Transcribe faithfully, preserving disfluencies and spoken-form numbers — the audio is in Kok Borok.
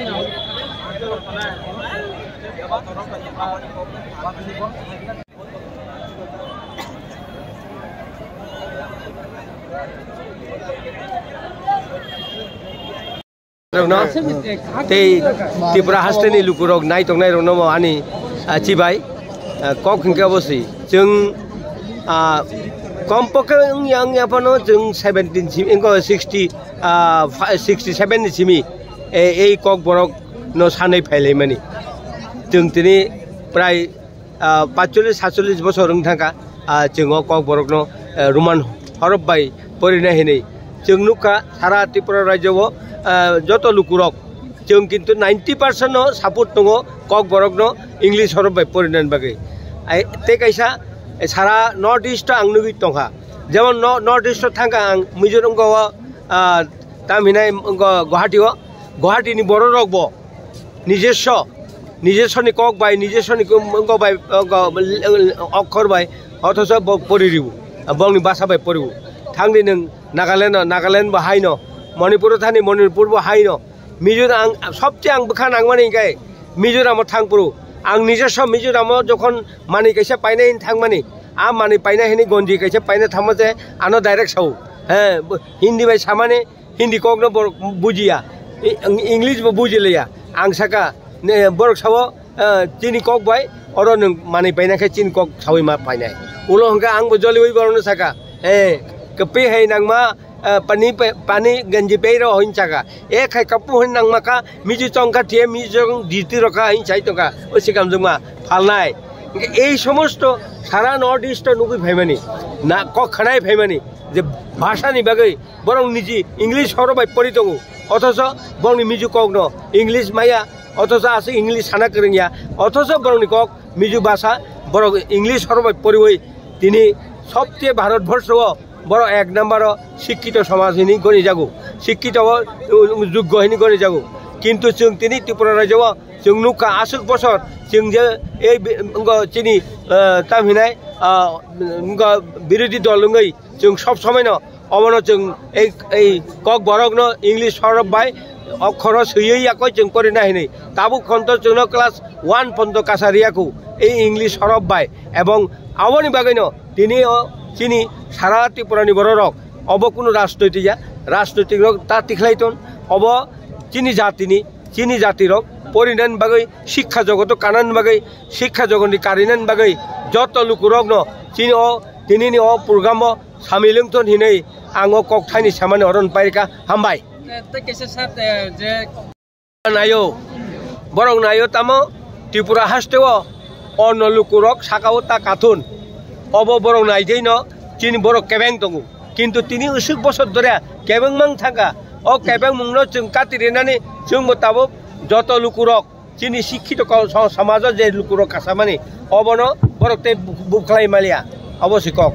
Rokno tei Tripura hasteni lukurok nai tongnai rokno bo ani, ah, chibai, ah, kok hingke bo si chwng, ah, kompokhe wngya wngya phano chwng seventeen si, engko sixty, ah, fa-, sixty seven ni simi, eh, ei kok borok no sanai phailaimani. Chwng tini prai ah, pachchollish satchollish bosor wng thangkha, ah, chwng o Kokborokno, eh, Roman horof bai porina hinwi. Chwng nukha sara Tripura rajyo o, ah, joto lukurok chwng kintu ninety percent no support tongo Kokborokno English horof bai porinani bagwi. Ai, tei kaisa, eh, sara North East o ang nugwi tongkha. Jemon no-, North East o thangkha ang Mizoram o, ah, tam hinai wngkha Guwahati o, Guwahati ni borok rok bo nijoswo, nijoswoni kok bai, nijoswoni kok bai, okhor bai, othocho bo pori ribu, bongni basa bai poribu. Thangdi nwng Nagaland o, Nagaland bo haino, Manipur o thani Manipur bo haino. Mizoram ang, sobche ang bwkha nangmani hinkhe Mizoram o thangphuru. Ang nijoswo Mizoram o jokhon manwi kaisa painai hini thangmani, a manwi painai hini gonji kaisa paina thangma je ano direct sao. He, bo Hindi bai samani, Hindi kokno borok bujiya, i-, English bo bujileya. Ang saka, ne, borok sao, eh, chini kok bai, oro nwng manwi paina khe chini kok sawi ma painai. Ulo hwnkhe ang bo joliwi borokno saka, eh, kwpwi hai nangma, eh, pani pe-, pani ganji pei rw hin saka. E khai kapu hin nangma kha, miji chongkha thiye, miji chong diti rw kha hin sai tongkha. O sikam jwngma phalnai. Hwnkhe ei somosto sara North East o nugwi phaimani, na kok khanai phaimani, je bhasha ni bagwi borok niji English horo bai pori tongo, othocho borokni miju kokno English maya, othocho aswk English sana kwrwngya, othocho borokni kok miju bhasha, borok English horo bai poriwi tini sobche Bharat borsho o borok ek number o sikkito somaj hini goni jago, sikkito o, um, juggo hini goni jago. Kintu chwng tini Tripura rajyo o chwng nukha aswk bosor chwng je ei bi-, wngkha chini, ah, tam hinai, ah, wngkha birodhi dol wngwi chwng sob somoino obono chwng ei, ei kok borokno English horof bai okhoro swiwi yakoi chwng porina hinwi. Tabuk phonto chwngno class one phonto kasa riyakhu ei English horof bai. Ebong aboni bagwino tini o chini sara Tripurani bororok obo kunu rajnoitik ya, rajnoitik rok ta tikhlai ton, obo chini jatini, chini jatirok porinani bagwi, sikha jogoto kanani bagwi, sikha jogoni karinani bagwi joto lukurokno chini o tinini o program o samil wngthon hinwi ang o kok thaini samani oron pairika. Hambai. Tei kaisa sir, eh, je naio, borok naio tamo Tripura haste o onno lukurok saka o ta kathun. Obo borok naideino chini borok kebeng tongo. Kintu tini usuk bosor dore kebeng mang thangkha. O kebeng mungno chwng kati rinani chwngbo tabuk joto lukurok chini sikkito kol so-, somajo je lukurok kasamani obono borok tei bu-, bukhlai maliya. Obo si kok.